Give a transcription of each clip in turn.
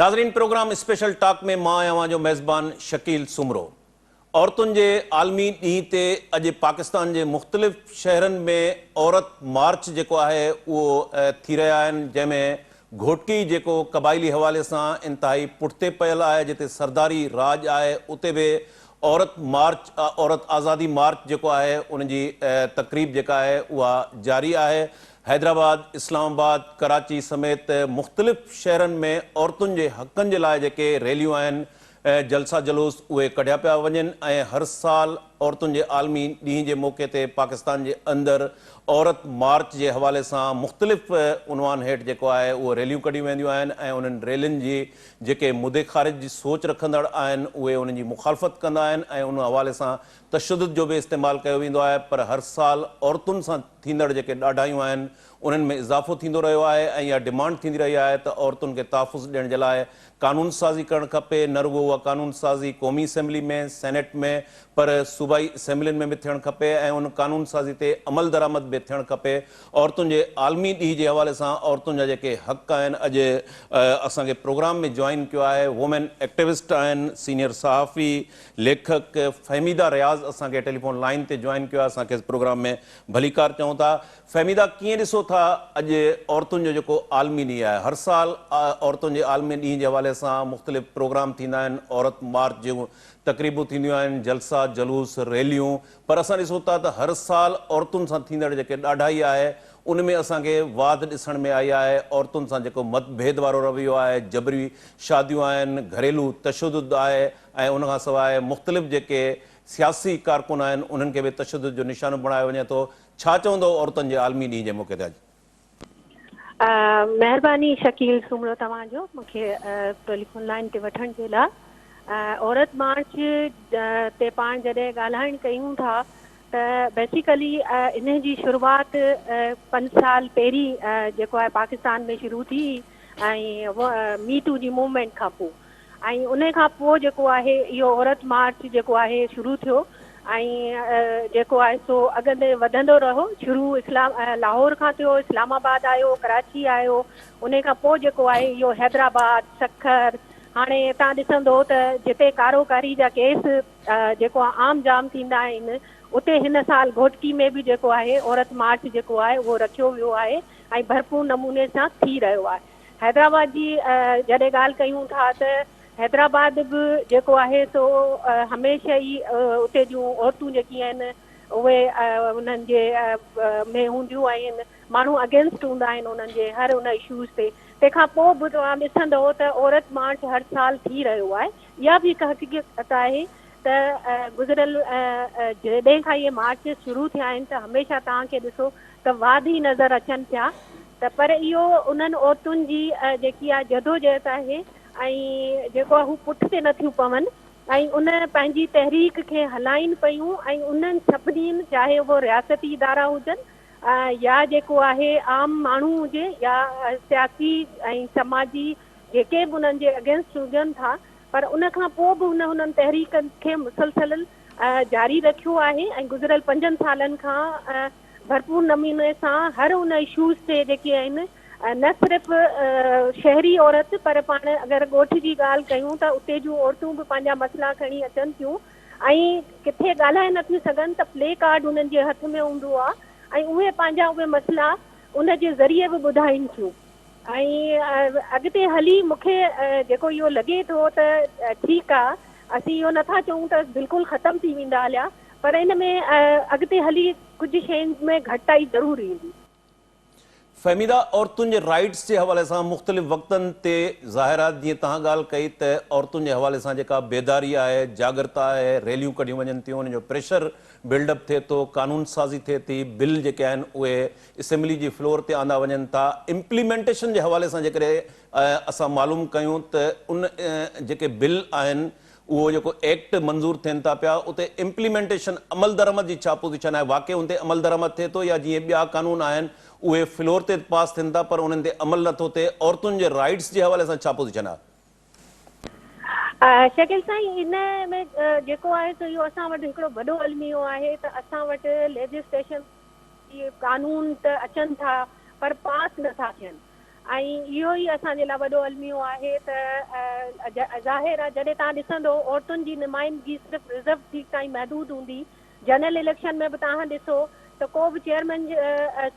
ناظرين programme special talk ۾ مان آهيان اوهان جو ميزبان شڪيل سومرو. عورتن جي عالمي ڏينهن تي اڄ پاڪستان جي مختلف شهرن ۾ عورت مارچ جيڪو آهي اهو ٿي رهيا آهن جنهن ۾ گهوٽڪي جيڪو قبائلي حوالي سان انتهائي پٺتي پيل آهي جتي سرداري راڄ آهي اتي به عورت مارچ عورت آزادي مارچ جيڪو آهي ان جي تقريب جيڪا آهي اها جاري آهي حيدرآباد، اسلام آباد، ڪراچي سميت مختلف شهرن ۾ عورتن جي حقن جي لاء جيڪي ريليون آهن جلسا جلوس اهي ڪڍيا پيا وڃن ۽ هر سال عورتن جي عالمي ڏينهن جي موقعي تي پاڪستان جي اندر عورت مارچ جي حوالي سان مختلف عنوان هيٺ جيڪو آهي اهو ريليون ڪڍيون وينديون آهن ۽ انهن ريلين جي جيڪي مدي خارج جي سوچ رکندڙ آهن اهي انهن جي مخالفت ڪندا آهن ۽ ان حوالي سان تشدد جو به استعمال ڪيو ويندو آهي پر هر سال عورتن سان ٿيندڙ جيڪي ڏاڍايون آهن انهن ۾ اضافو ٿيندو رهيو آهي ۽ اها ڊمانڊ ٿيندي رهي آهي ته عورتن کي تحفظ ڏيڻ جي لاء قانون سازي ڪرڻ کپي، نه رڳو اها قانون سازي قومي اسيمبلي ۾، سينيٽ ۾ پر صوبائي اسيمبلين ۾ به ٿيڻ کپي ۽ ان قانون سازي تي عملدرآمد به ٿيڻ کپي. عورتن جي عالمي ڏينهن جي حوالي سان عورتن جا جيڪي حق آهن اڄ اسان کي پروگرام ۾ جوائن ڪيو آهي وومين ايڪٽيوسٽ آهن سينيئر صحافي ليکڪ فهميده رياض اسان کي ٽيليفون لائين تي جوائن ڪيو آهي اسان کيس پروگرام ۾ ڀليڪار چئون ٿا. فهميده ڪيئن ڏسو ٿا اڄ عورتن جو جيڪو عالمي ڏينهن آهي هر سال عورتن جي عالمي ڏينهن جي حوالي سان مختلف پروگرام ٿيندا آهن عورت مارچ جون تقريبون ٿينديون آهن جلسا جلوس ريليون پر اسان ڏسون ٿا ته هر سال عورتن سان ٿيندڙ جيڪي ڏاڍائي آهي ان ۾ اسان کي واڌ ڏسڻ ۾ آئي آهي عورتن سان جيڪو مت ڀيد وارو رويو آهي جبري شاديون آهن گهريلو تشدد آهي ۽ ان کان سواء مختلف جيڪي سياسي ڪارڪن آهن انهن کي به تشدد جو نشانو بڻايو وڃي ٿو ڇا چوندؤ عورتن جي عالمي ڏينهن جي موقعي تي اڄ؟ مهرباني شڪيل سومرو توهان جو مون کي ٽيليفون لائين تي وٺڻ جي لاء. عورت مارچ تي پاڻ جڏهن ڳالهائڻ ڪيون ٿا ته بيسيڪلي انهي جي شروعات پنج سال پهرين جيڪو آهي پاڪستان ۾ شروع ٿي ۽ مي ٽو جي موومينٽ کان پوء ۽ انهي کان پوء جيڪو آهي اهو عورت مارچ جيڪو آهي شروع ٿيو ۽ جيڪو آهي سو اڳتي وڌندو رهيو شروع اسلام لاهور کان ٿيو اسلام آباد آيو ڪراچي آيو انهي کان پوء جيڪو آهي اهو حيدرآباد سکر هاڻي تان ڏسندو ته جتي ڪارو ڪاري جا ڪيس جيڪو آهي عام جام ٿيندا آهن اتي هن سال گهوٽڪي ۾ به جيڪو آهي عورت مارچ جيڪو آهي اهو رکيو ويو آهي ۽ ڀرپور نموني سان ٿي رهيو آهي. حيدرآباد جي جڏهن ڳالهه ڪيون ٿا ته حيدرآباد به جيڪو آهي سو هميشه ئي اتي جون عورتون جيڪي آهن اهي انهن جي ۾ هونديون آهن ماڻهو اگينسٽ هوندا آهن انهن جي هر ان اشوز تي تنهن کان پوء به توهان ڏسندو ته عورت مارچ هر سال ٿي رهيو آهي اها به هڪ حقيقت آهي ته گذريل جڏهن کان اهي مارچ شروع ٿيا آهن ته هميشه توهان کي ڏسو ته واڌ ئي نظر اچن پيا ته پر اهو انهن عورتن جي جيڪي آهي جدوجهد آهي ۽ جيڪو آهي هو پٺتي نه ٿيون پون ۽ ان پنهنجي تحريڪ کي هلائين پيون ۽ انهن سڀني چاهي اهو رياستي ادارا هجن يا جيڪو آهي عام ماڻهو هجي يا سياسي ۽ سماجي جيڪي به انهن جي اگينسٽ هجن ٿا پر ان کان پوء به هن انهن تحريڪن کي مسلسل جاري رکيو آهي ۽ گذريل پنجن سالن کان ڀرپور نموني سان هر ان اشوز تي جيڪي آهن نه صرف شهري عورت پر پاڻ اگر ڳوٺ جي ڳالهه ڪيون ته اتي جون عورتون به پنهنجا مسئلا کڻي اچن ٿيون ۽ ڪٿي ڳالهائي نه ٿيون سگهن ته پلي ڪارڊ انهن جي هٿ ۾ هوندو آهي ۽ اهي پنهنجا اهي مسئلا ان جي ذريعي به ٻڌائين ٿيون. ۽ اڳتي هلي مون کي جيڪو اهو لڳي ٿو ته ٺيڪ آ اسين اهو نٿا چئون ته بلڪل ختم ٿي ويندا هليا پر ان ۾ اڳتي هلي ڪجهه شين ۾ گهٽتائي ضرور ايندي. فهميده عورتن جي رائيٽس جي حوالي سان مختلف وقتن تي ظاهر آ جيئن توهان ڳالهه ڪئي ته عورتن جي حوالي سان جيڪا بيداري آهي جاڳرتا آهي ريليون ڪڍيون وڃن ٿيون انهن جو پريشر بلڊ اپ ٿئي ٿو قانون سازي ٿئي ٿي بل جيڪي آهن اهي اسيمبلي جي فلور تي آندا وڃن ٿا، امپليمينٽيشن جي حوالي سان جيڪڏهن اسان معلوم ڪيون ته ان جيڪي بل آهن اهو جيڪو ايڪٽ منظور ٿين ٿا پيا اتي امپليمينٽيشن عملدرآمد جي ڇا پوزيشن آهي واقعي ان تي عملدرآمد ٿئي ٿو يا جيئن ٻيا قانون آهن اهي فلور تي پاس ٿين ٿا پر انهن تي عمل نٿو ٿئي عورتن جي رائيٽس جي حوالي سان ڇا پوزيشن آهي؟ شڪيل سائين ان ۾ جيڪو آهي سو اهو اسان وٽ هڪڙو وڏو الميو آهي ته اسان وٽ ليجسليشن اهي قانون ته اچن ٿا پر پاس نه ٿا ٿين ۽ اهو ئي اسان جي لاء وڏو الميو آهي ته ظاهر آهي جڏهن توهان ڏسندو عورتن جي نمائندگي صرف رزرو سيٽ تائين محدود هوندي، جنرل اليڪشن ۾ به توهان ڏسو ته ڪو به چيئرمين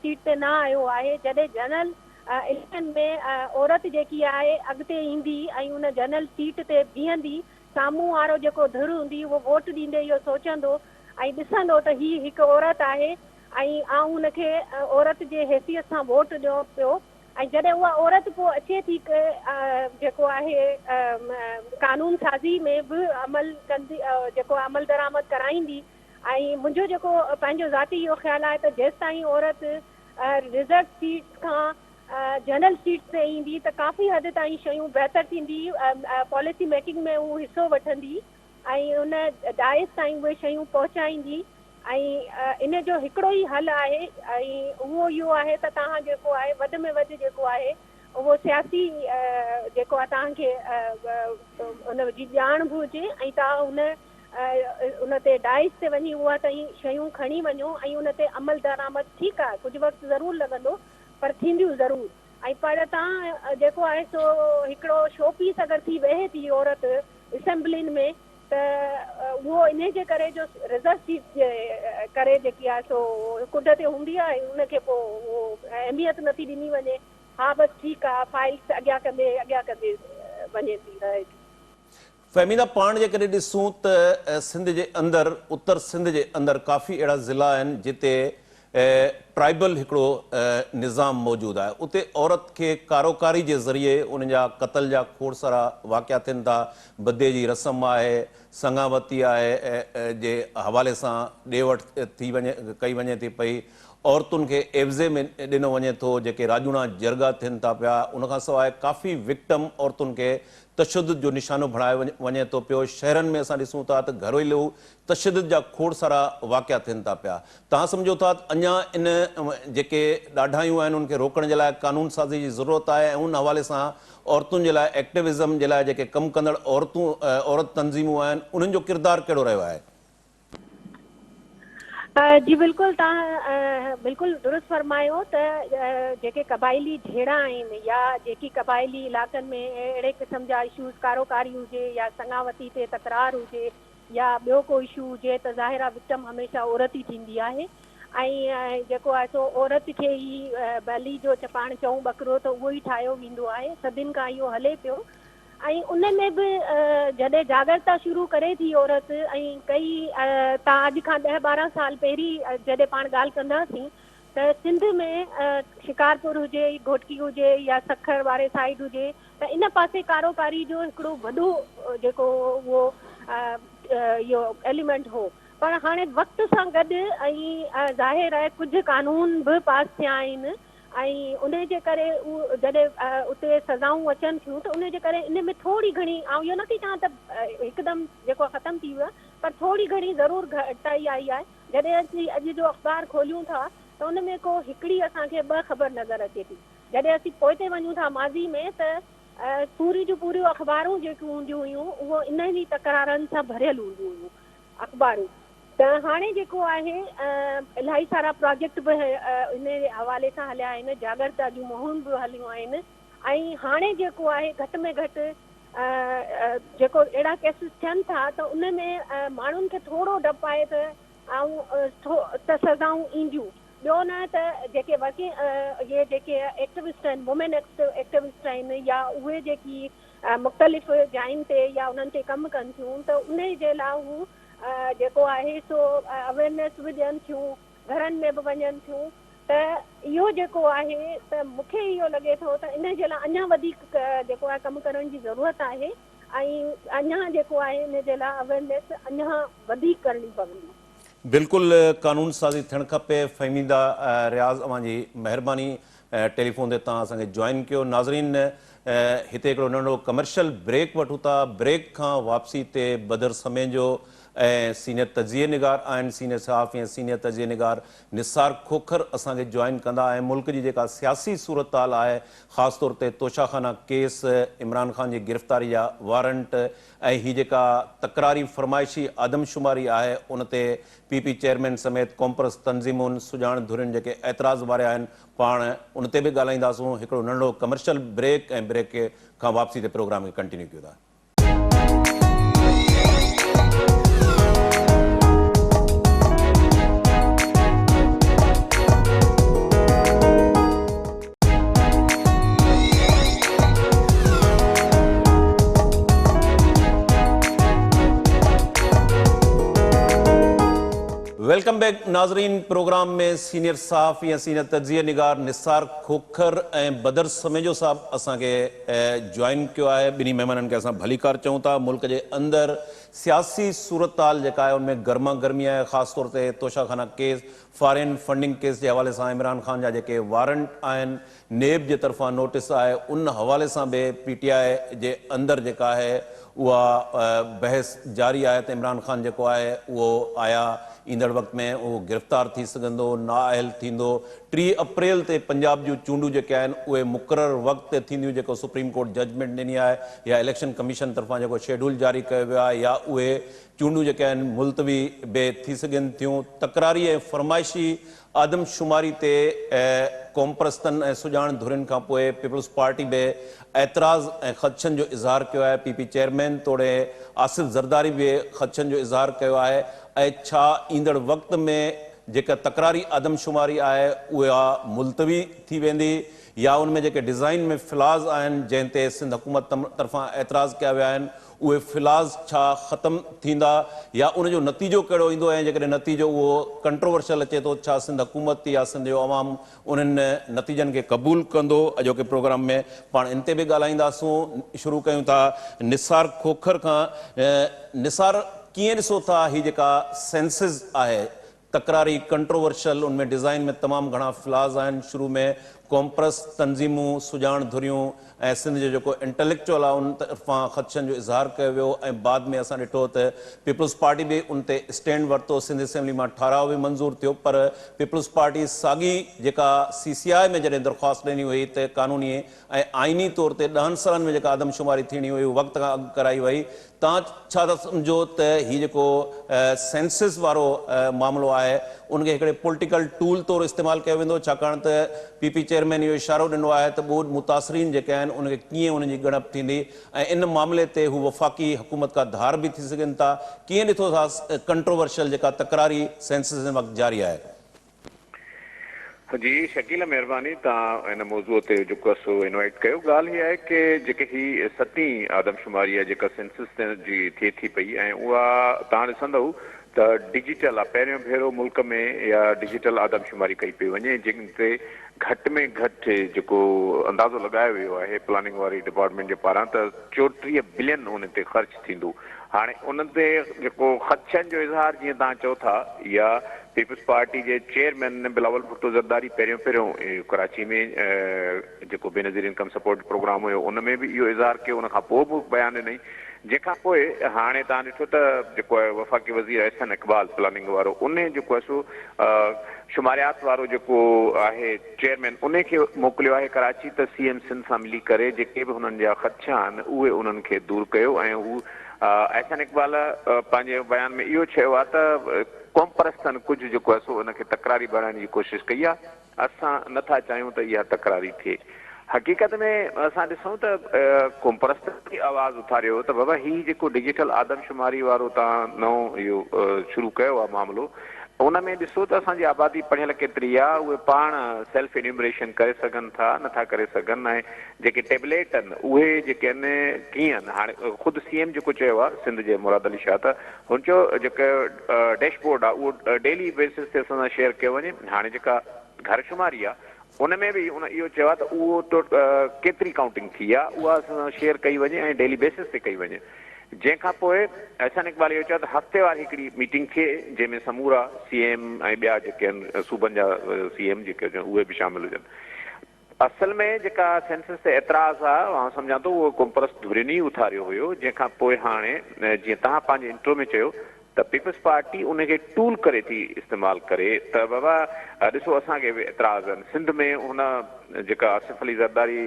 سيٽ تي نه آيو آهي، جڏهن جنرل اليڪشن ۾ عورت جيڪي آهي اڳتي ايندي ۽ ان جنرل سيٽ تي بيهندي، سامهون وارو جيڪو ڌر هوندي اهو ووٽ ڏيندي اهو سوچندو ۽ ڏسندو ته هي هڪ عورت آهي ۽ آئون ان کي عورت جي حيثيت سان ووٽ ڏيان پيو ۽ جڏهن اها عورت پوء اچي ٿي جيڪو آهي قانون سازي ۾ به عمل ڪندي جيڪو عمل درآمد ڪرائيندي ۽ منهنجو جيڪو پنهنجو ذاتي اهو خيال آهي ته جيستائين عورت رزرو سيٽس کان جنرل سيٽس تي ايندي ته ڪافي حد تائين شيون بهتر ٿيندي پاليسي ميڪنگ ۾ هو حصو وٺندي ۽ ان ڊائس تائين اهي شيون پهچائيندي ۽ ان جو هڪڙو ئي حل آهي ۽ اهو اهو آهي ته توهان جيڪو آهي وڌ ۾ وڌ جيڪو آهي اهو سياسي جيڪو آهي توهان کي ان جي ڄاڻ به هجي ۽ توهان ان ان تي ڊائس تي وڃي اها تائين شيون کڻي وڃو ۽ ان تي عمل درآمد ٺيڪ آهي ڪجهه وقت ضرور لڳندو پر ٿينديون ضرور ۽ پر توهان جيڪو آهي سو هڪڙو شو پيس اگر ٿي ويهي ٿي عورت اسيمبلين ۾ ته اهو انهي جي ڪري جو رزرو سيٽ جي ڪري جيڪي آهي سو ڪڍ تي هوندي آهي ان کي پوء اهو اهميت نٿي ڏني وڃي ها بس ٺيڪ آهي فائلز اڳيان ڪندي اڳيان ڪندي وڃي ٿي رهي ٿي. فهميده پاڻ جيڪڏهن ڏسون ته سنڌ جي اندر اتر سنڌ جي اندر ڪافي اهڙا ضلعا آهن جتي ٽرائبل هڪڙو نظام موجود آهي اتي عورت کي ڪاروڪاري جي ذريعي ان جا قتل جا کوڙ سارا واقعا ٿين ٿا بدي جي رسم آهي سڱاوتي آهي جي حوالي سان ڏي وٺ ٿي وڃي ڪئي وڃي ٿي پئي عورتن کي عيوضي ۾ ڏنو وڃي ٿو جيڪي راڄوڻا جرڳا ٿين ٿا پيا ان کان سواء ڪافي وڪٽم عورتن کي تشدد جو نشانو بڻايو وڃي ٿو پيو شهرن ۾ اسان ڏسون ٿا ته گهريلو تشدد جا کوڙ سارا واقعا ٿين ٿا پيا. توهان سمجهو ٿا ته اڃا ان جيڪي ڏاڍايون آهن ان کي روڪڻ جي لاء قانون سازي جي ضرورت آهي ۽ ان حوالي سان عورتن جي لاء ايڪٽوزم جي لاء جيڪي ڪم ڪندڙ عورتون عورت تنظيمون آهن انهن جو ڪردار ڪهڙو رهيو آهي؟ جي بلڪل توهان بلڪل درست فرمايو ته جيڪي قبائلي جهيڙا آهن يا جيڪي قبائلي علائقن ۾ اهڙي قسم جا اشوز ڪاروڪاري هجي يا سڱاوتي تي تڪرار هجي يا ٻيو ڪو اشو هجي ته ظاهر آهي وڪٽم هميشه عورت ئي ٿيندي آهي ۽ جيڪو آهي سو عورت کي ئي ٻلي جو پاڻ چئون ٻڪرو ته اهو ئي ٺاهيو ويندو آهي صدين کان اهو هلي پيو ۽ ان ۾ به جڏهن جاڳرتا شروع ڪري ٿي عورت ۽ ڪئي تان اڄ کان ڏهه 12 سال پهرين جڏهن پاڻ ڳالهه ڪنداسين ته سنڌ ۾ شڪارپور هجي گهوٽڪي هجي يا سکر واري سائيڊ هجي ته ان پاسي ڪاروڪاري جو هڪڙو وڏو جيڪو اهو اهو ايليمينٽ هو پر هاڻي وقت سان گڏ ۽ ظاهر آهي ڪجهه قانون به پاس ٿيا آهن ۽ ان جي ڪري جڏهن اتي سزائون اچن ٿيون ته ان جي ڪري ان ۾ ٿوري گهڻي آئون اهو نٿي چوان ته هڪدم جيڪو ختم ٿي ويو آهي پر ٿوري گهڻي ضرور گهٽتائي آئي آهي جڏهن اسين اڄ جو اخبار کوليون ٿا ته ان ۾ ڪو هڪڙي اسان کي ٻه خبر نظر اچي ٿي جڏهن اسين پوئتي وڃون ٿا ماضي ۾ ته پوري جون پوريون اخبارون جيڪيون هونديون هيون اهو انهن ئي تڪرارن سان ڀريل هونديون هيون اخبارون ته هاڻي جيڪو آهي الاهي سارا پراجيڪٽ به ان حوالي سان هليا آهن جاڳرتا جون مهم به هليون آهن ۽ هاڻي جيڪو آهي گهٽ ۾ گهٽ جيڪو اهڙا ڪيسز ٿين ٿا ته ان ۾ ماڻهن کي ٿورو ڊپ آهي ته آئون ته سزائون اينديون ٻيو نه ته جيڪي ورڪنگ اهي جيڪي ايڪٽوسٽ آهن وومين ايڪٽوسٽ آهن يا اهي جيڪي مختلف جاين تي يا انهن تي ڪم ڪن ٿيون ته انهي جي لاء هو جيڪو آهي سو اويرنيس به ڏين ٿيون گهرن ۾ به وڃن ٿيون ته اهو جيڪو آهي ته مون کي اهو لڳي ٿو ته انهي جي لاء اڃا وڌيڪ جيڪو آهي ڪم ڪرڻ جي ضرورت آهي ۽ اڃا جيڪو آهي ان جي لاء اويرنيس اڃا وڌيڪ ڪرڻي پوندي. بلڪل قانون سازي ٿيڻ کپي فهميده رياض اوهان جي مهرباني ٽيليفون تي توهان اسان کي جوائن ڪيو ناظرين هتي هڪڙو ننڍڙو ڪمرشل بريڪ وٺون ٿا بريڪ کان واپسي تي بدر سميجو ۽ سينيئر تجزيي نگار آهن، سينيئر صحافي ۽ سينيئر تجزيي نگار نثار کوکر اسان کي جوائن ڪندا ۽ ملڪ جي جيڪا سياسي صورتحال آهي خاص طور تي توشاخانا ڪيس، عمران خان جي گرفتاري جا وارنٽ ۽ هي جيڪا تڪراري فرمائشي آدمشماري آهي ان تي پي پي چيئرمين سميت قومپرست تنظيمن، سڄاڻ ڌرين جيڪي اعتراض واريا آهن پاڻ ان تي به ڳالهائينداسون، هڪڙو ننڍڙو ڪمرشل بريڪ ۽ بريڪ کان واپسي تي پروگرام کي ڪنٽينيو ڪيون ٿا. Welcome back ناظرين پروگرام ۾ سينيئر صحافي ۽ سينيئر تجزيه نگار نثار کوکر ۽ بدر سميجو صاحب اسان کي جوائن ڪيو آهي ٻنهي مهمانن کي اسان ڀليڪار چئون ٿا ملڪ جي اندر سياسي صورتحال جيڪا آهي ان ۾ گرما گرمي آهي خاص طور تي Toshakhana case foreign funding case جي حوالي سان عمران خان جا جيڪي وارنٽ آهن نيب جي طرفان نوٽيس آهي ان حوالي سان به پي ٽي آء جي اندر جيڪا آهي اها بحث جاري آهي ته عمران خان جيڪو آهي اهو آيا ايندڙ وقت ۾ اهو گرفتار ٿي سگهندو نااهل ٿيندو 30 اپريل تي پنجاب جون چونڊون جيڪي آهن اهي مقرر وقت تي ٿينديون جيڪو سپريم ڪورٽ ججمينٽ ڏني آهي يا اليڪشن ڪميشن طرفان جيڪو شيڊول جاري ڪيو ويو آهي يا اهي چونڊون جيڪي آهن ملتوي به ٿي سگهن ٿيون. تڪراري ۽ فرمائشي آدمشماري تي قومپرستن ۽ سڄاڻ ڌرين کان پوء پيپلز پارٽي به اعتراض ۽ خدشن جو اظهار ڪيو آهي، پي پي چيئرمين توڙي آصف زرداري به خدشن جو اظهار ڪيو آهي ۽ ڇا ايندڙ وقت ۾ جيڪا تڪراري آدمشماري آهي اها ملتوي ٿي ويندي يا ان ۾ جيڪي ڊزائين ۾ فلاز آهن جنهن تي سنڌ حڪومت طرفان اعتراض ڪيا ويا آهن اهي فلاز ڇا ختم ٿيندا يا ان جو نتيجو ڪهڙو ايندو ۽ جيڪڏهن نتيجو اهو ڪنٽروورشل اچي ٿو ڇا سنڌ حڪومت يا سنڌ جو عوام انهن نتيجن کي قبول ڪندو؟ اڄوڪي پروگرام ۾ پاڻ ان تي به ڳالهائينداسون. شروع ڪيون ٿا نثار کوکر کان. نثار ڪيئن ڏسو ٿا هي جيڪا سينسز آهي تڪراري ڪنٽروورشل ان ۾ ڊزائين ۾ تمام گهڻا فلاز آهن شروع ۾ قومپرست تنظيمون سڄاڻ ڌريون ۽ سنڌ جو جيڪو انٽليڪچوئل آهي ان طرفان خدشن جو اظهار ڪيو ويو ۽ بعد ۾ اسان ڏٺو ته پيپلز پارٽي به ان تي اسٽينڊ ورتو سنڌ اسيمبلي مان ٺهراء به منظور ٿيو پر پيپلز پارٽي ساڳي جيڪا سي سي آء ۾ جڏهن درخواست ڏني هئي ته قانوني ۽ آئيني طور تي ڏهن سالن ۾ جيڪا آدمشماري ٿيڻي هئي اهو وقت کان اڳ ڪرائي وئي توهان ڇا ٿا سمجهو ته هي جيڪو سينسز وارو معاملو آهي ان کي هڪڙي پوليٽيڪل ٽول طور استعمال ڪيو ويندو ڇاڪاڻ ته پي پي چيئرمين اهو اشارو ڏنو آهي ته ٻوڏ متاثرين جيڪي آهن ان کي ڪيئن انهن جي ڳڻپ ٿيندي ۽ ان معاملي تي هو وفاقي حڪومت کان ڌار به ٿي سگهن ٿا ڪيئن ڏٺو ٿا ڪنٽروورشل جيڪا تڪراري سينسز هن وقت جاري آهي. جي شڪيل مهرباني توهان هن موضوع تي جيڪو آهي سو انوائيٽ ڪيو ڳالهه هي آهي ڪي جيڪي هي ستين آدمشماري آهي جيڪا سينسس جي ٿئي ٿي پئي ۽ اها توهان ڏسندؤ ته ڊجيٽل آهي پهريون ڀيرو ملڪ ۾ اها ڊجيٽل آدمشماري ڪئي پئي وڃي جنهن تي گهٽ ۾ گهٽ جيڪو اندازو لڳايو ويو آهي پلاننگ واري ڊپارٽمينٽ جي پاران ته 34 بلين ان تي خرچ ٿيندو. هاڻي ان تي جيڪو خدشن جو اظهار جيئن توهان چئو ٿا يا پيپلز پارٽي جي چيئرمين بلاول ڀٽو زرداري پهريون پهريون ڪراچي ۾ جيڪو بينظير انڪم سپورٽ پروگرام هيو ان ۾ به اهو اظهار ڪيو ان کان پوء به بيان ڏنائين جنهن کان پوء هاڻي توهان ڏٺو ته جيڪو آهي وفاقي وزير احسن اقبال پلاننگ وارو ان جيڪو آهي سو شماريات وارو جيڪو آهي چيئرمين انهي کي موڪليو آهي ڪراچي ته سي ايم سنڌ سان ملي ڪري جيڪي به هنن جا خدشا آهن اهي انهن کي دور ڪيو ۽ هو احسن اقبال پنهنجي بيان ۾ اهو چيو آهي ته قومپرستن ڪجهه جيڪو آهي سو ان کي تڪراري بڻائڻ جي ڪوشش ڪئي آهي اسان نه ٿا چاهيون ته اها تڪراري ٿئي حقيقت ۾ اسان ڏسون ته قومپرستن به آواز اٿاريو ته بابا هي جيڪو ڊجيٽل آدمشماري وارو توهان نئون اهو شروع ڪيو آهي معاملو ان ۾ ڏسو ته اسان جي آبادي پڙهيل ڪيتري آ، اهي پاڻ سيلف انيومريشن ڪري سگهن ٿا نه ٿا ڪري سگهن ۽ جيڪي ٽيبليٽ آهن اهي جيڪي آهن ڪيئن آهن هاڻي خود سي ايم جيڪو چيو آ سنڌ جي مراد علي شاهه ته هن چيو جيڪو ڊيش بورڊ آ اهو ڊيلي بيسز تي اسان سان شيئر ڪيو وڃي هاڻي جيڪا گهر شماري آ ان ۾ به ان اهو چيو آ ته اهو ڪيتري ڪائونٽنگ ٿي آ اها اسان سان شيئر ڪئي وڃي ۽ ڊيلي بيسز تي ڪئي وڃي. جنهن کان پوء احسن اقبال اهو چيو ته هفتيوار هڪڙي ميٽنگ ٿئي جنهن ۾ سمورا سي ايم ۽ ٻيا جيڪي آهن صوبن جا سي ايم جيڪي هجن اهي به شامل هجن. اصل ۾ جيڪا سينسس تي اعتراض آ آئون سمجهان ٿو اهو قومپرست ڌرين ئي اٿاريو هيو جنهن کان پوء هاڻي جيئن توهان پنهنجي انٽرو ۾ چيو ته پيپلز پارٽي ان کي ٽول ڪري ٿي استعمال ڪري ته بابا ڏسو اسان کي به اعتراض آهن سنڌ ۾ هن جيڪا آصف علي زرداري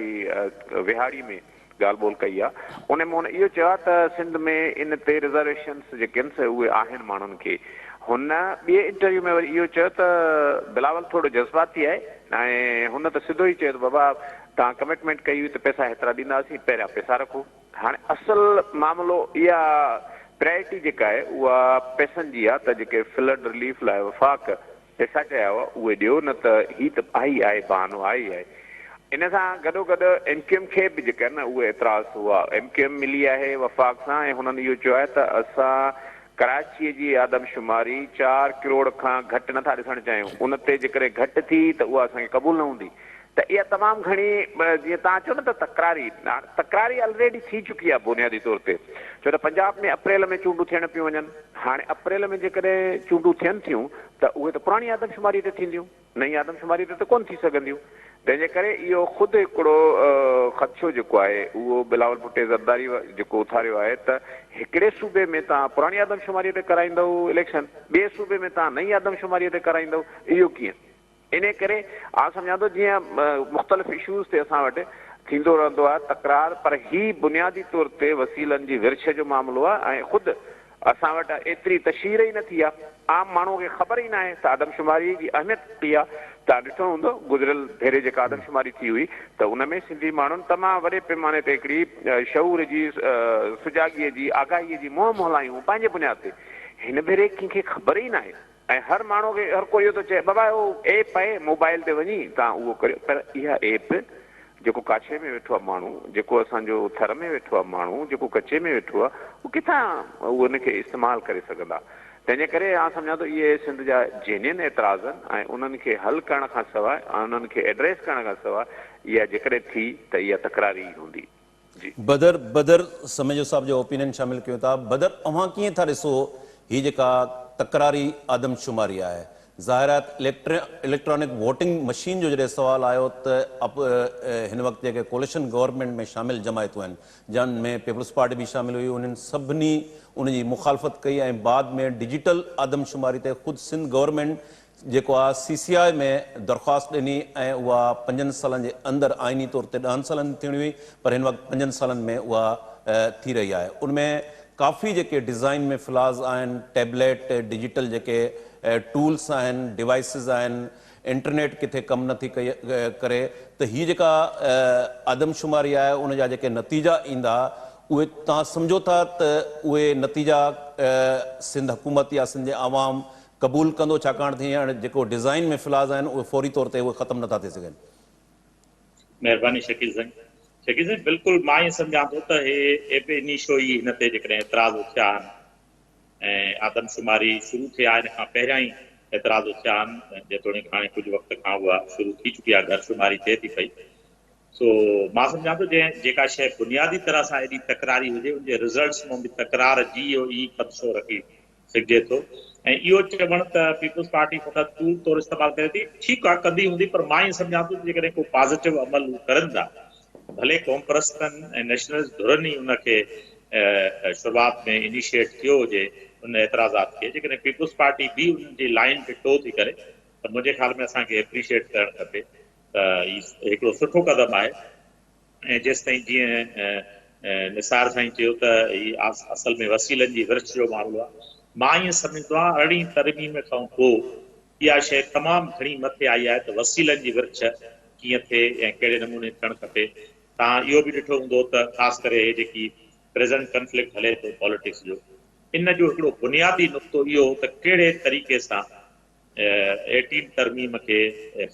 وهاڙي ۾ ڳالهه ٻولهه ڪئي آهي ان ۾ هن اهو چيو آهي ته سنڌ ۾ ان تي رزرويشنس جيڪي آهن سي اهي آهن ماڻهن کي هن ٻئي انٽرويو ۾ وري اهو چيو ته بلاول ٿورو جذباتي آهي ۽ هن ته سڌو ئي چيو ته بابا توهان ڪمٽمينٽ ڪئي هئي ته پئسا هيترا ڏينداسين پهريان پئسا رکو هاڻي اصل معاملو اها پرائرٽي جيڪا آهي اها پئسن جي آهي ته جيڪي فلڊ رليف لاء وفاق پئسا چيا هئا اهي ڏيو نه ته هي ته آهي ئي آهي بهانو آهي ئي آهي. ان سان گڏوگڏ ايم ڪيو ايم کي به جيڪي آهن نه اهي اعتراض هئا. ايم ڪيو ايم ملي آهي وفاق سان ۽ هنن اهو چيو آهي ته اسان ڪراچيء جي آدمشماري چار ڪروڙ کان گهٽ نه ٿا ڏسڻ چاهيون ان تي جيڪڏهن گهٽ ٿي ته اها اسان کي قبول نه هوندي ته اها تمام گهڻي جيئن توهان چئو نه ته تڪراري هاڻ تڪراري الريڊي ٿي چڪي آهي بنيادي طور تي ڇو ته پنجاب ۾ اپريل ۾ چونڊون ٿيڻ پيون وڃن هاڻي اپريل ۾ جيڪڏهن چونڊون ٿين ٿيون ته اهي ته پراڻي آدمشماري تي ٿينديون نئين آدمشماري تي ته ڪونه ٿي سگهنديون تنهن جي ڪري اهو خود هڪڙو خدشو جيڪو آهي اهو بلاول ڀٽي زرداري جيڪو اٿاريو آهي ته هڪڙي صوبي ۾ توهان پراڻي آدمشماري تي ڪرائيندؤ اليڪشن ٻئي صوبي ۾ توهان نئين آدمشماري تي ڪرائيندؤ اهو ڪيئن؟ انهيء ڪري آء سمجهان ٿو جيئن مختلف اشوز تي اسان وٽ ٿيندو رهندو آهي تڪرار پر هي بنيادي طور تي وسيلن جي ورڇ جو معاملو آهي ۽ خود اسان وٽ ايتري تشهير ئي نه ٿي آهي عام ماڻهوء کي خبر ئي ناهي ته آدمشماري جي اهميت ڪيڏي آهي توهان ڏٺو هوندو گذريل ڀيري جيڪا آدمشماري ٿي هئي ته ان ۾ سنڌي ماڻهن تمام وڏي پيماني تي هڪڙي شعور جي سجاڳيء جي آگاهيء جي مهم هلايون پنهنجي بنياد تي هن ڀيري ڪنهن کي خبر ئي ناهي ۽ هر ماڻهو کي هر ڪو اهو ٿو چئي بابا اهو ايپ آهي موبائل تي وڃي توهان اهو ڪريو پر اها ايپ جيڪو ڪاڇي ۾ ويٺو آهي ماڻهو جيڪو اسان جو ٿر ۾ ويٺو آهي ماڻهو جيڪو ڪچي ۾ ويٺو آهي اهو ڪٿان اهو ان کي استعمال ڪري سگهندا تنهن جي ڪري آئون سمجهان ٿو اهي سنڌ جا جينين اعتراض آهن ۽ انهن کي حل ڪرڻ کان سواء ۽ انهن کي ايڊريس ڪرڻ کان سواء اها جيڪڏهن ٿي ته اها تڪراري ئي هوندي. جي. بدر بدر سميجو صاحب جو اوپينين شامل ڪيون ٿا بدر اوهان ڪيئن ٿا ڏسو هي جيڪا تڪراري آدمشماري آهي ظاهر آهي ته اليڪٽرانڪ ووٽنگ مشين جو جڏهن سوال آيو ته هن وقت جيڪي ڪوليشن گورنمينٽ ۾ شامل جماعتون آهن جن ۾ پيپلز پارٽي به شامل هئي انهن سڀني ان جي مخالفت ڪئي ۽ بعد ۾ ڊجيٽل آدمشماري تي خود سنڌ گورنمينٽ جيڪو آء سي سي آء ۾ درخواست ڏني ۽ اها پنجن سالن جي اندر آئيني طور تي ڏهن سالن جي ٿيڻي هئي پر هن وقت پنجن سالن ۾ اها ٿي رهي آهي ان ۾ ڪافي جيڪي ڊزائين ۾ فلاز آهن ٽيبليٽ ڊجيٽل جيڪي ٽولس آهن ڊوائسز آهن انٽرنيٽ ڪٿي ڪم نه ٿي ڪري ته هي جيڪا آدمشماري آهي ان جا جيڪي نتيجا ايندا اهي توهان سمجهو ٿا ته اهي نتيجا سنڌ حڪومت يا سنڌ جي عوام قبول ڪندو ڇاڪاڻ ته هينئر جيڪو ڊزائين ۾ فلاز آهن اهي فوري طور تي اهي ختم نٿا ٿي سگهن. مهرباني شڪيل سائين. شڪيل سائين بلڪل مان ائين سمجهان ٿو ته هي ايب انيشو ئي هن تي جيڪڏهن اعتراض اٿيا آهن ۽ آدمشماري شروع ٿئي آهي ان کان پهريان ئي اعتراض اٿيا آهن جيتوڻيڪ هاڻي ڪجهه وقت کان اها شروع ٿي چڪي آهي گهر شماري ٿئي ٿي پئي سو مان سمجهان ٿو جنهن جيڪا شيء بنيادي طرح سان ايڏي تڪراري هجي ان جي رزلٽس مان به تڪرار جي اهو ئي خدشو رکي سگهجي ٿو ۽ اهو چوڻ ته پيپلز پارٽي فقط ٽول طور استعمال ڪري ٿي ٺيڪ آهي ڪندي هوندي پر مان ائين سمجهان ٿو ته جيڪڏهن ڪو پازيٽو عمل هو ڪرن ٿا ڀلي قومپرستن ۽ نيشنلسٽ ڌرن ئي ان کي شروعات ۾ انيشيئيٽ ڪيو هجي ان اعتراضات کي جيڪڏهن پيپلز پارٽي به ان جي لائين کي ٽو ٿي ڪري ته منهنجي خيال ۾ اسان کي اپريشيئيٽ ڪرڻ کپي ته هي هڪڙو سٺو قدم آهي. ۽ جيستائين جيئن نثار سائين چيو ته هي اصل ۾ وسيلن جي ورڇ جو معاملو آهي. مان ائين سمجهندو آهيان ارڙهين ترميم کان پوء اها شيء تمام گهڻي مٿي آئي آهي ته وسيلن جي ورڇ ڪيئن ٿئي ۽ ڪهڙي نموني ٿيڻ کپي. توهان اهو به ڏٺو هوندو ته خاص ڪري هي جيڪي پريزنٽ ڪنفلڪٽ هلي ٿو پاليٽڪس جو ان جو هڪڙو بنيادي نقطو اهو هو ته ڪهڙي طريقي سان ايٽين ترميم کي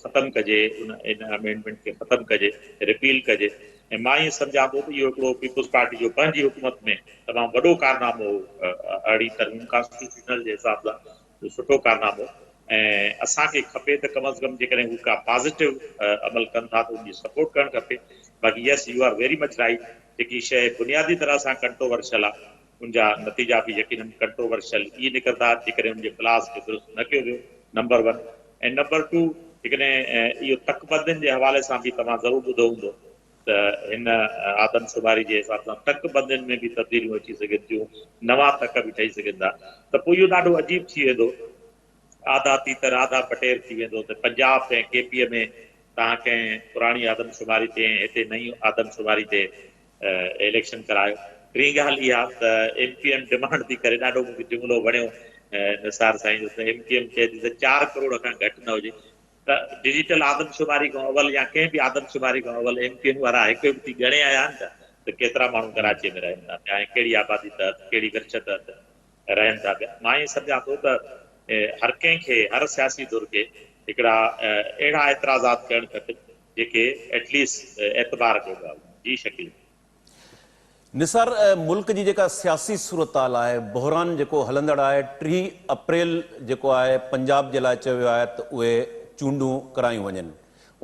ختم ڪجي، ان امينڊمينٽ کي ختم ڪجي، رپيل ڪجي ۽ مان ائين سمجهان ٿو ته اهو هڪڙو پيپلز پارٽي جو پنهنجي حڪومت ۾ تمام وڏو ڪارنامو هو، ارڙهين ترميم ڪانسٽيٽيوشنل جي حساب سان اهو سٺو ڪارنامو هو ۽ اسان کي کپي ته ڪم از ڪم جيڪڏهن هو ڪا پازيٽو عمل ڪن ٿا ته ان جي سپورٽ ڪرڻ کپي، باقي yes you are very much right جيڪي شيء بنيادي طرح سان ڪنٽروورشل آهي ان جا نتيجا به يقينن ڪنٽروورشل ئي نڪرندا جيڪڏهن ان جي فلاز کي درست نه ڪيو ويو نمبر ون ۽ نمبر ٽو جيڪڏهن اهو تڪبندين جي حوالي سان به توهان ضرور ٻڌو هوندو ته هن آدمشماري جي حساب سان تڪ بندين ۾ به تبديليون اچي سگهن ٿيون، نوان تڪ به ٺهي سگهن ٿا ته پوء اهو ڏاڍو عجيب ٿي ويندو. آڌا تيتر آڌا پٽير ٿي ويندو ته پنجاب ۽ ڪي پي ۾ توهان ڪنهن پراڻي آدمشماري تي ۽ هتي نئين آدمشماري تي اليڪشن ڪرايو. ٽين ڳالهه اها ته ايم ڪيو ايم ڊمانڊ ٿي ڪري، ڏاڍو مون کي جملو وڻيو نثار سائين جو ته ايم ڪيو ايم چئي ٿي ته چار ڪروڙ کان گهٽ نه هجي ته ڊجيٽل آدمشماري کان اول يا ڪنهن به آدمشماري کان اول ايم ڪيو ايم وارا هڪ هڪ ٿي ڳڻي آيا آهن ڇا ته ڪيترا ماڻهو ڪراچيء ۾ رهن ٿا پيا ۽ ڪهڙي آبادي تحت ڪهڙي ورڇ تحت رهن ٿا پيا. مان ائين سمجهان ٿو ته هر ڪنهن کي هر سياسي ڌر کي هڪڙا اهڙا اعتراضات ڪرڻ کپن جيڪي ايٽليسٽ اعتبار جوڳا هجن. جي شڪيل. نثار، ملڪ جي جيڪا سياسي صورتحال آهي، بحران جيڪو هلندڙ آهي، 30 اپريل جيڪو آهي پنجاب جي لاء چيو ويو آهي ته اهي چونڊون ڪرايون وڃن.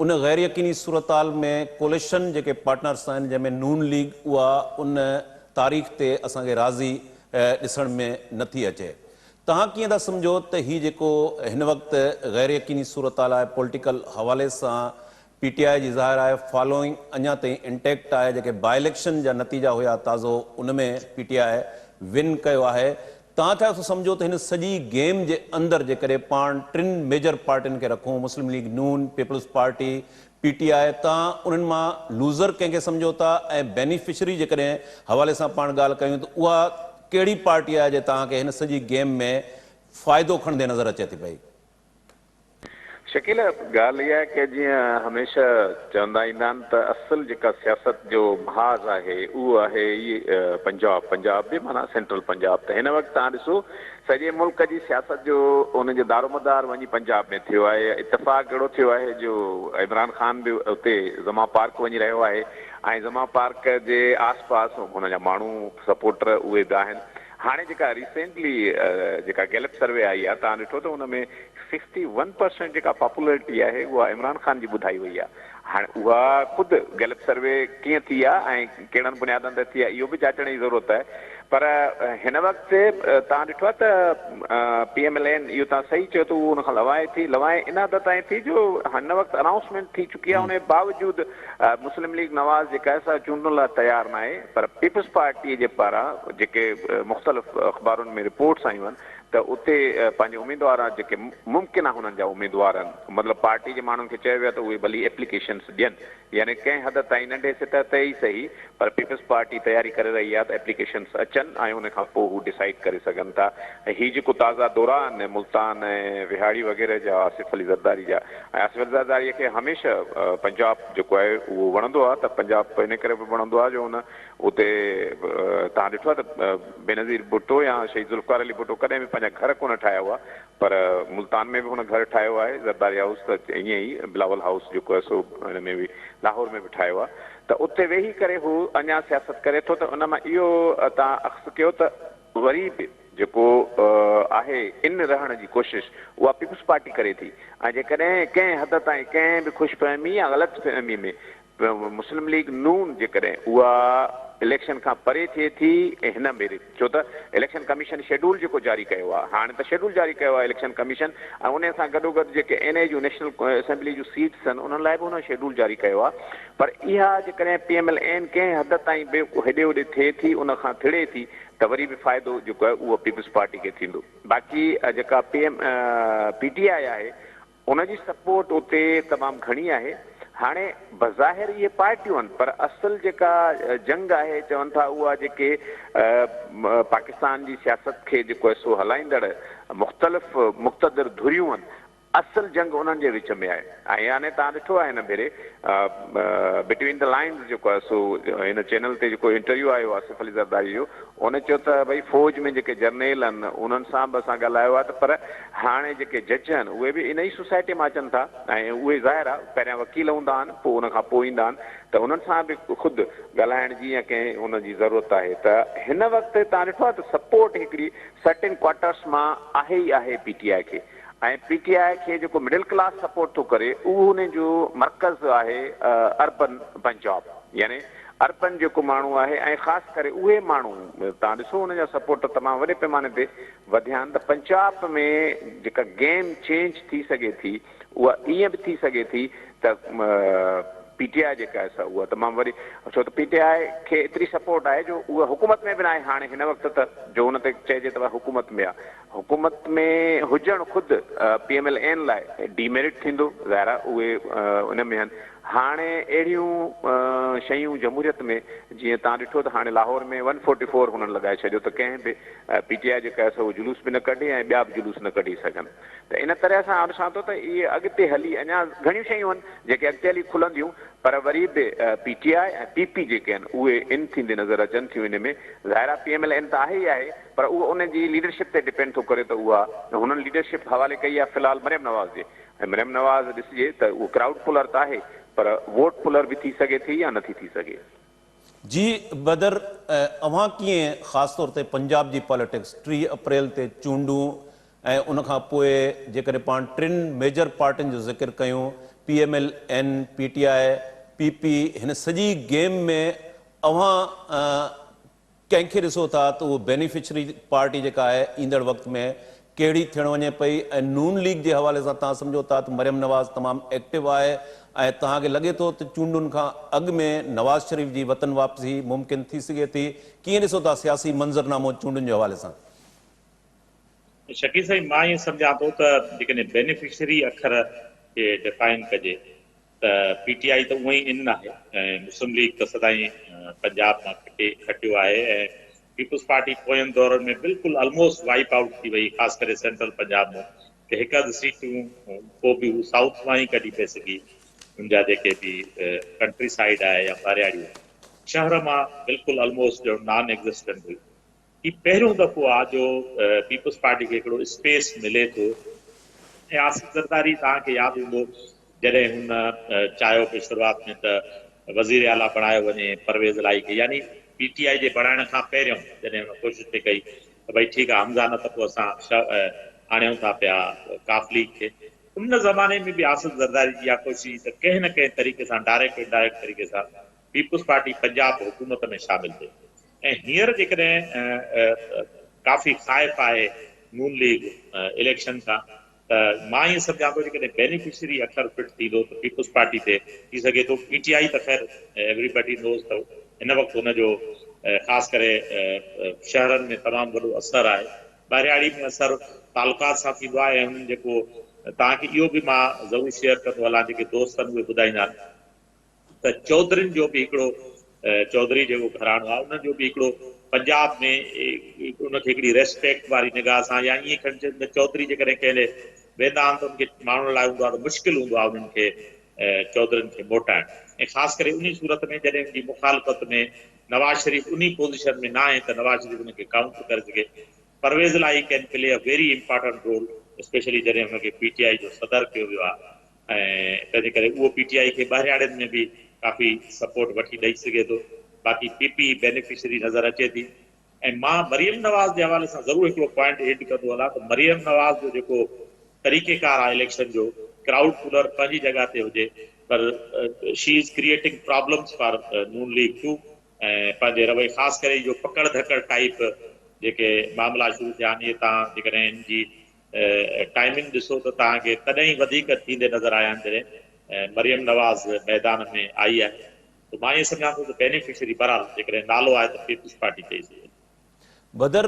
ان غير يقيني صورتحال ۾ ڪوليشن جيڪي پارٽنرس آهن جنهن ۾ نون ليگ اها ان تاريخ تي اسان کي راضي ڏسڻ ۾ نه ٿي اچي. توهان ڪيئن ٿا سمجهو ته هي جيڪو هن وقت غير يقيني صورتحال آهي پوليٽيڪل حوالي سان پي ٽي آء جي ظاهر آهي فالوئنگ اڃا تائين انٽيڪٽ آهي جيڪي باء اليڪشن جا نتيجا هيا تازو ان ۾ پي ٽي آء ون ڪيو آهي توهان ڇا ٿو سمجهو ته هن سڄي گيم جي اندر جيڪڏهن پاڻ ٽن ميجر پارٽين کي رکون مسلم ليگ نون، پيپلز پارٽي، پي ٽي آء توهان انهن مان لوزر ڪنهن کي سمجهو ٿا ۽ بينيفشري جيڪڏهن حوالي سان پاڻ ڳالهه ڪيون ته اها ڪهڙي پارٽي آهي جي توهان کي هن سڄي گيم ۾ فائدو کڻندي نظر اچي ٿي پئي؟ شڪيل، ڳالهه اها آهي ڪه جيئن هميشه چوندا ايندا آهن ته اصل جيڪا سياست جو محاذ آهي اهو آهي ئي پنجاب، پنجاب به معنيٰ سينٽرل پنجاب ته هن وقت توهان ڏسو سڄي ملڪ جي سياست جو ان جو دارومدار وڃي پنجاب ۾ ٿيو آهي، اتفاق اهڙو ٿيو آهي جو عمران خان به اتي زمان پارڪ وڃي رهيو آهي ۽ زمان پارڪ جي آس پاس هن جا ماڻهو سپورٽر اهي به آهن. هاڻي جيڪا ريسينٽلي جيڪا گيلپ سروي آئي آهي توهان ڏٺو ته ان ۾ سڪسٽي ون پرسينٽ جيڪا پاپولرٽي آهي اها عمران خان جي ٻڌائي وئي آهي هاڻي اها خود گيلپ سروي ڪيئن ٿي آهي ۽ ڪهڙن بنيادن تي ٿي آهي اهو به جاچڻ جي ضرورت آهي پر هن وقت توهان ڏٺو آهي ته پي ايم ايل اين اهو توهان صحيح چيو ته اهو ان کان لوائي ٿي لوائي ان حد تائين ٿي جو هن وقت انائونسمينٽ ٿي چڪي آهي ان جي باوجود مسلم ليگ نواز جيڪا آهي سا چونڊن لاء تيار ناهي پر پيپلز پارٽي جي پاران جيڪي مختلف اخبارن ۾ رپورٽس آيون آهن ته اتي پنهنجي اميدوار جيڪي ممڪن آهن انهن جا اميدوار آهن مطلب پارٽي جي ماڻهن کي چيو ويو آهي ته اهي ڀلي ايپليڪيشنس ڏين يعني ڪنهن حد تائين ننڍي سطح تي ئي سهي پر پيپلز پارٽي تياري ڪري رهي آهي ته ايپليڪيشنس اچن ۽ ان کان پوء هو ڊسائيڊ ڪري سگهن ٿا ۽ هي جيڪو تازا دورا آهن ملتان ۽ وهاڙي وغيره جا آصف علي زرداري جا ۽ آصف علي زرداري کي هميشه پنجاب جيڪو آهي اهو وڻندو آهي ته پنجاب ان ڪري به وڻندو آهي جو ان اتي توهان ڏٺو آهي ته بينظير ڀٽو يا شهيد ذوالفقار علي ڀٽو ڪڏهن به پنهنجا گهر ڪونه ٺاهيا هئا پر ملتان ۾ به هن گهر ٺاهيو آهي زرداري هائوس ته ائين ئي بلاول هائوس جيڪو آهي سو هن ۾ به لاهور ۾ به ٺاهيو آهي ته اتي ويهي ڪري هو اڃا سياست ڪري ٿو ته ان مان اهو توهان اخذ ڪيو ته وري به جيڪو آهي ان رهڻ جي ڪوشش اها پيپلز پارٽي ڪري ٿي ۽ جيڪڏهن ڪنهن حد تائين ڪنهن به خوش فهمي يا غلط فهمي ۾ مسلم ليگ نون جيڪڏهن اها اليڪشن کان پري ٿئي ٿي ۽ هن ڀيري ڇو ته اليڪشن ڪميشن شيڊول جيڪو جاري ڪيو آهي هاڻي ته شيڊول جاري ڪيو آهي اليڪشن ڪميشن ۽ انهي سان گڏوگڏ جيڪي اين اي جون نيشنل اسيمبلي جون سيٽس آهن انهن لاء به هن شيڊول جاري ڪيو آهي پر اها جيڪڏهن پي ايم ايل اين ڪنهن حد تائين به هيڏي هوڏي ٿئي ٿي ان کان ٿڙي ٿي ته وري به فائدو جيڪو آهي اهو پيپلز پارٽي کي ٿيندو باقي جيڪا پي ايم پي ٽي آء آهي ان جي سپورٽ اتي تمام گهڻي آهي. هاڻي بظاهر اهي پارٽيون آهن پر اصل جيڪا جنگ آهي چون ٿا اها جيڪي پاڪستان جي سياست کي جيڪو آهي سو هلائيندڙ مختلف مقتدر ڌريون آهن اصل جنگ انهن جي وچ ۾ آهي ۽ يعني توهان ڏٺو آهي هن ڀيري بٽوين the lines جيڪو آهي سو هن چينل تي جيڪو انٽرويو آيو آصف علي زرداري جو هن چيو ته ڀئي فوج ۾ جيڪي جرنيل آهن انهن سان به اسان ڳالهايو آهي ته پر هاڻي جيڪي جج آهن اهي به ان ئي سوسائٽي مان اچن ٿا ۽ اهي ظاهر آهي پهريان وڪيل هوندا آهن پوء ان کان پوء ايندا آهن ته انهن سان به خود ڳالهائڻ جي يا ڪنهن ان جي ضرورت آهي ته هن وقت توهان ڏٺو آهي ته سپورٽ هڪڙي سرٽين ڪوارٽرس مان آهي ئي آهي پي ٽي آء کي ۽ پي ٽي آء کي جيڪو مڊل ڪلاس سپورٽ ٿو ڪري اهو ان جو مرڪز آهي اربن پنجاب يعني اربن جيڪو ماڻهو آهي ۽ خاص ڪري اهي ماڻهو توهان ڏسو ان جا سپورٽر تمام وڏي پيماني تي وڌيا آهن ته پنجاب ۾ جيڪا گيم چينج ٿي سگهي ٿي اها ائين به ٿي سگهي ٿي ته پي ٽي آء جيڪا آهي سا اها تمام وڏي ڇو ته پي ٽي آء کي ايتري سپورٽ آهي جو اها حڪومت ۾ به ناهي هاڻي هن وقت ته جو ان تي چئجي ته حڪومت ۾ آهي حڪومت ۾ هجڻ خود پي ايم ايل اين لاء ڊي ميرٽ ٿيندو ظاهر آهي اهي ان ۾ آهن هاڻي اهڙيون شيون جمهوريت ۾ جيئن توهان ڏٺو ته هاڻي لاهور ۾ ون فورٽي فور هنن لڳائي ڇڏيو ته ڪنهن به پي ٽي آء جيڪا آهي سو اهو جلوس به نه ڪڍي ۽ ٻيا به جلوس نه ڪڍي سگهن ته ان طرح سان آئون ڏسان ٿو ته اهي اڳتي هلي اڃا گهڻيون شيون آهن جيڪي اڳتي هلي کلنديون پر وري به پي ٽي آء ۽ پي پي جيڪي آهن اهي ان ٿيندي نظر اچن ٿيون ان ۾ ظاهر آهي پي ايم ايل اين ته آهي ئي آهي پر اهو ان جي ليڊرشپ تي ڊپينڊ ٿو ڪري ته اها هنن ليڊرشپ حوالي ڪئي آهي في الحال مريم نواز جي ۽ مريم نواز ڏسجي ته اهو ڪرائوڊ پلر ته آهي پر ووٽ پلر به ٿي سگهي ٿي يا نٿي ٿي سگهي. جي بدر اوهان ڪيئن خاص طور تي پنجاب جي پاليٽڪس 30 اپريل تي چونڊون ۽ ان کان پوء جيڪڏهن پاڻ ٽن ميجر پارٽين جو ذڪر ڪيون P M L N, P T I, P P هن سڄي گيم ۾ اوهان ڪنهن کي ڏسو ٿا ته اهو بينيفشري پارٽي جيڪا آهي ايندڙ وقت ۾ ڪهڙي ٿيڻ وڃي پئي ۽ نون ليگ جي حوالي سان توهان سمجهو ٿا ته مريم نواز تمام ايڪٽو آهي ۽ توهان کي لڳي ٿو ته چونڊن کان اڳ ۾ نواز شريف جي وطن واپسي ممڪن ٿي سگهي ٿي ڪيئن ڏسو ٿا سياسي منظرنامو چونڊن جي حوالي سان؟ شڪيل سائين مان ائين سمجهان ٿو ته جيڪڏهن بينيفشري اکر کي ڊفائن ڪجي ته پي ٽي آء ته اونئن ئي ان ناهي ۽ مسلم ليگ ته سدائين پنجاب مان کٽي کٽيو آهي ۽ پيپلز پارٽي پوين دورن ۾ بلڪل الموسٽ وائپ آئوٽ ٿي وئي خاص ڪري سينٽرل پنجاب مان ڪي هڪ اڌ سيٽون پوء به هو سائوٿ مان ئي ڪڍي پئي سگهي ان جا جيڪي به ڪنٽري سائيڊ آهي يا ٻهراڙي شهر مان بلڪل الموسٽ ڄڻ نان ايگزسٽنٽ هئي. هي پهريون دفعو آ جو پيپلز پارٽي کي هڪڙو اسپيس ملي ٿو ۽ آصف زرداري توهان کي ياد هوندو جڏهن هن چاهيو پئي شروعات ۾ ته وزير اعليٰ بڻايو وڃي پرويز الاهي کي يعني پي ٽي آء جي بڻائڻ کان پهريون جڏهن هن ڪوشش پئي ڪئي ته ڀئي ٺيڪ آ حمزه نه ته پوء اسان آڻيون ٿا پيا ڪاف ليگ کي ان زماني ۾ به آصف زرداري جي اها ڪوشش هئي ته ڪنهن نه ڪنهن طريقي سان ڊائريڪٽ انڊائريڪٽ طريقي سان پيپلز پارٽي پنجاب حڪومت ۾ شامل ٿئي ۽ هينئر جيڪڏهن ڪافي خائف آهي نون ليگ اليڪشن کان ته مان ائين سمجهان ٿو جيڪڏهن بينيفشري اکر فٽ ٿيندو ته پيپلز پارٽي تي ٿي سگهي ٿو پي ٽي آء ته خير ايوري بڊي نوز ته هن وقت هن جو خاص ڪري شهرن ۾ تمام وڏو اثر آهي ٻهراڙي ۾ اثر تعلقات سان ٿيندو آهي ۽ هنن جيڪو توهان کي اهو به مان ضرور شيئر ڪندو هلان جيڪي دوست آهن اهي ٻڌائيندا آهن ته چوڌرين جو به هڪڙو چوڌري جيڪو گهراڻو آهي انهن جو به هڪڙو پنجاب ۾ ان کي هڪڙي ريسپيڪٽ واري نگاهه سان يا ائين کڻي چئجي ته چوڌري جيڪڏهن ڪنهن ڏي ويندا آهن ته ان کي ماڻهن لاء هوندو آهي ته مشڪل هوندو آهي انهن کي چوڌرين کي موٽائڻ ۽ خاص ڪري انهي صورت ۾ جڏهن ان جي مخالفت ۾ نواز شريف انهي پوزيشن ۾ ناهي ته نواز شريف ان کي ڪائونٽر ڪري سگهي پرويز الاهي can play a very important role specially جڏهن ان کي پي ٽي آء جو صدر ڪيو ويو آهي ۽ تنهنجي ڪري اهو پي ٽي آء کي ٻهراڙين ۾ به ڪافي سپورٽ وٺي ڏئي سگهي ٿو باقي پي پي بينيفشري نظر اچي ٿي ۽ مان مريم نواز جي حوالي سان ضرور هڪڙو پوائنٽ ايڊ ڪندو هلان ته مريم نواز جو جيڪو طريقيڪار آهي اليڪشن جو ڪرائوڊ پولر پنهنجي جڳهه تي هجي پر she is creating problems for Noon League too ۽ پنهنجي رويي خاص ڪري اهو پڪڙ ڌڪڙ ٽائيپ جيڪي معاملا شروع ٿيا آهن اهي تان جيڪڏهن ان جي ٽائمنگ ڏسو ته توهان کي تڏهن ئي وڌيڪ ٿيندي نظر آيا آهن جڏهن مريم نواز ميدان ۾ آئي آهي ته مان ائين سمجهان ٿو ته بينيفشري بهرحال جيڪڏهن نالو آهي ته پيپلز پارٽي چئي سگهجي ٿو. بدر،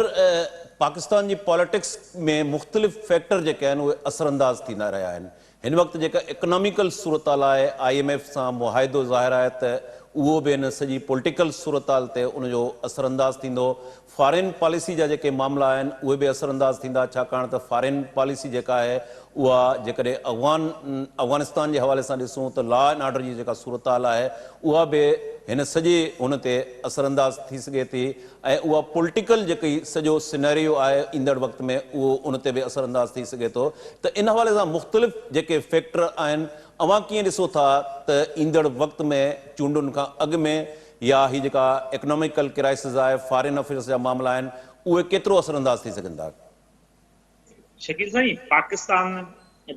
پاڪستان جي پاليٽڪس ۾ مختلف فيڪٽر جيڪي آهن اهي اثرانداز ٿيندا رهيا آهن. هن وقت جيڪا اڪناميڪل صورتحال آهي، I M F سان معاهدو ظاهر آهي ته اهو به هن سڄي پوليٽيڪل صورتحال تي ان جو اثرانداز ٿيندو. فارين پاليسي جا جيڪي معاملا آهن اهي به اثرانداز ٿيندا ڇاڪاڻ ته فارين پاليسي جيڪا آهي اها جيڪڏهن افغان افغانستان جي حوالي سان ڏسون ته لا اينڊ آرڊر جي جيڪا صورتحال آهي اها به هن سڄي ان تي اثرانداز ٿي سگهي ٿي ۽ اها پوليٽيڪل جيڪي سڄو سيناريو آهي ايندڙ وقت ۾ اهو ان تي به اثرانداز ٿي سگهي ٿو ته ان حوالي سان مختلف جيڪي فيڪٽر آهن اوهان ڪيئن ڏسو ٿا ته ايندڙ وقت ۾ چونڊن کان اڳ ۾ يا هي جيڪا اڪناميڪل ڪرائسز آهي، فارين افيئرس جا معاملا آهن، اهي ڪيترو اثرانداز ٿي سگهن ٿا؟ شڪيل سائين، پاڪستان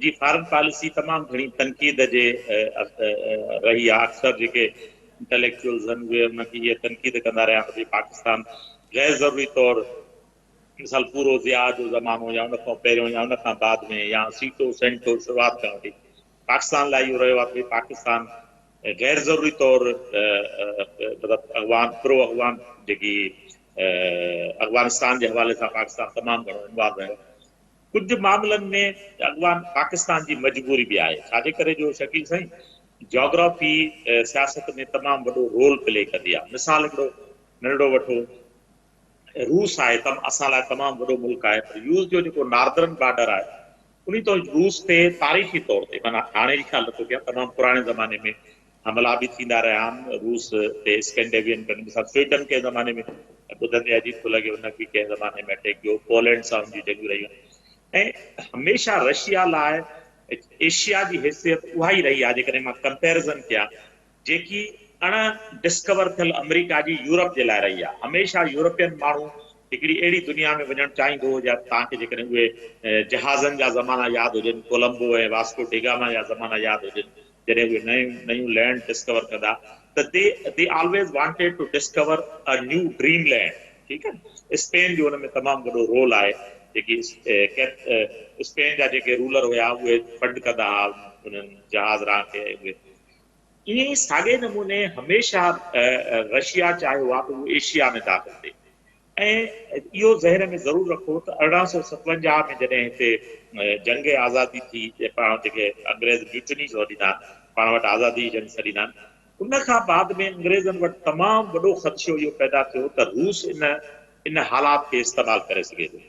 جي فارن پاليسي تمام گهڻي تنقيد جي رهي آهي، اڪثر جيڪي انٽليڪچوئلز آهن اهي ان کي اها تنقيد ڪندا رهيا آهن ته ڀئي پاڪستان غير ضروري طور مثال پورو ضياء جو زمانو يا ان کان پهريون يا ان کان بعد ۾ يا سيٽو سينٽو شروعات کان وٺي پاڪستان لاء اهو رهيو آهي ته ڀئي پاڪستان غير ضروري طور مطلب افغان پرو افغان جيڪي افغانستان جي حوالي سان پاڪستان تمام گهڻو انوالو رهيو. ڪجهه معاملن ۾ افغان پاڪستان جي مجبوري به آهي ڇاجي ڪري جو شڪيل سائين جاگرافي سياست ۾ تمام وڏو رول پلي ڪندي آهي. مثال هڪڙو ننڍڙو وٺو، روس آهي تم اسان لاء تمام وڏو ملڪ آهي پر يوس جو جيڪو ناردرن بارڊر آهي انهي تو روس تي تاريخي طور تي معنيٰ هاڻي جي ڳالهه نٿو ڪيان تمام پراڻي زماني ۾ حملا به ٿيندا رهيا آهن روس تي اسڪينڊيوين ڪنٽري مثال سوئيڊن ڪنهن زماني ۾ ٻڌندي عجيب ٿو لڳي ان به ڪنهن زماني ۾ اٽيڪ ڪيو پولينڊ سان ان جون جنگيون رهيون ۽ هميشه رشيا لاء ايشيا جي حيثيت اها ئي رهي آهي جيڪڏهن مان ڪمپيرزن ڪيان جيڪي اڻ ڊسڪور ٿيل آمريڪا جي يورپ جي لاء رهي آهي. هميشه يورپين ماڻهو هڪڙي اهڙي دنيا ۾ وڃڻ چاهيندو هو جا توهان کي جيڪڏهن اهي جهازن جا زمانا ياد هجن، ڪولمبو ۽ واسڪو ڊيگاما جا زمانا ياد هجن جڏهن اهي نيون نيون لينڊ ڊسڪور ڪندا ته the the always wanted to discover a new dream land ٺيڪ آهي اسپين جو ان ۾ تمام وڏو رول آهي جيڪي اسپين جا جيڪي رولر هيا اهي فنڊ ڪندا هئا انهن جهاز ران کي ۽ اهي ائين ئي ساڳئي نموني هميشه رشيا چاهيو آهي ته اهو ايشيا ۾ داخل ٿئي ۽ اهو ذهن ۾ ضرور رکو ته 1857 ۾ جڏهن هتي جنگ آزادي ٿي پاڻ جيڪي انگريز ميوٽني سڏيندا آهن پاڻ وٽ آزادي جي جنگ سڏيندا آهن ان کان بعد ۾ انگريزن وٽ تمام وڏو خدشو اهو پيدا ٿيو ته روس ان ان حالات کي استعمال ڪري سگهي ٿو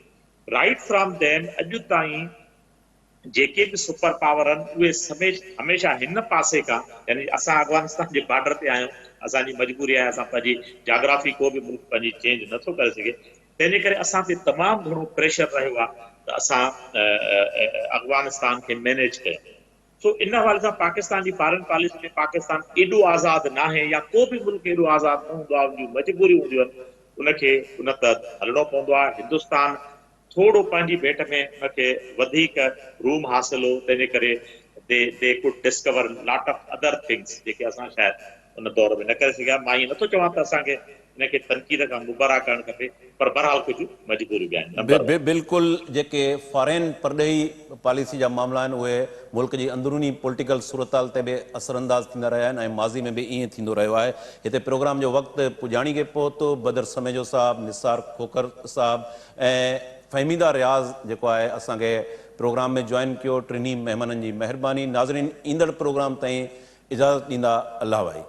رائيٽ فرام دين اڄ تائين جيڪي به سپر پاور آهن اهي سميش هميشه هن پاسي کان يعني اسان افغانستان جي بارڊر تي آهيون اسان جي مجبوري آهي اسان پنهنجي جاگرافي ڪو به ملڪ پنهنجي چينج نه ٿو ڪري سگهي تنهن جي ڪري اسان تي تمام گهڻو پريشر رهيو آهي ته اسان افغانستان کي مينيج ڪيون سو ان حوالي سان پاڪستان جي فارن پاليسي ۾ پاڪستان ايڏو آزاد ناهي يا ڪو به ملڪ ايڏو آزاد نه هوندو آهي ان جون مجبوريون هونديون آهن ان کي ان تحت هلڻو پوندو آهي هندستان ٿورو پنهنجي ڀيٽ ۾ ان کي وڌيڪ روم حاصل هو تنهن جي ڪري they they could discover lot of other things جيڪي اسان شايد ان دور ۾ نه ڪري سگهيا. مان ائين نٿو چوان ته اسان کي ان کي تنقيد کان مبرا ڪرڻ کپي پر بهرحال ڪجهه مجبوريون به آهن. Number one. بلڪل جيڪي فارين پرڏيهي پاليسي جا معاملا آهن اهي ملڪ جي اندروني پوليٽيڪل صورتحال تي به اثرانداز ٿيندا رهيا آهن ۽ ماضي ۾ به ائين ٿيندو رهيو آهي. هتي پروگرام جو وقت پڄاڻي کي پهتو. بدر سميجو صاحب، نثار کوکر صاحب ۽ فهميده رياض جيڪو آهي اسان کي پروگرام ۾ جوائن ڪيو ٽنهي مهمانن جي مهرباني ناظرين ايندڙ پروگرام تائين اجازت ڏيندا الله وائي.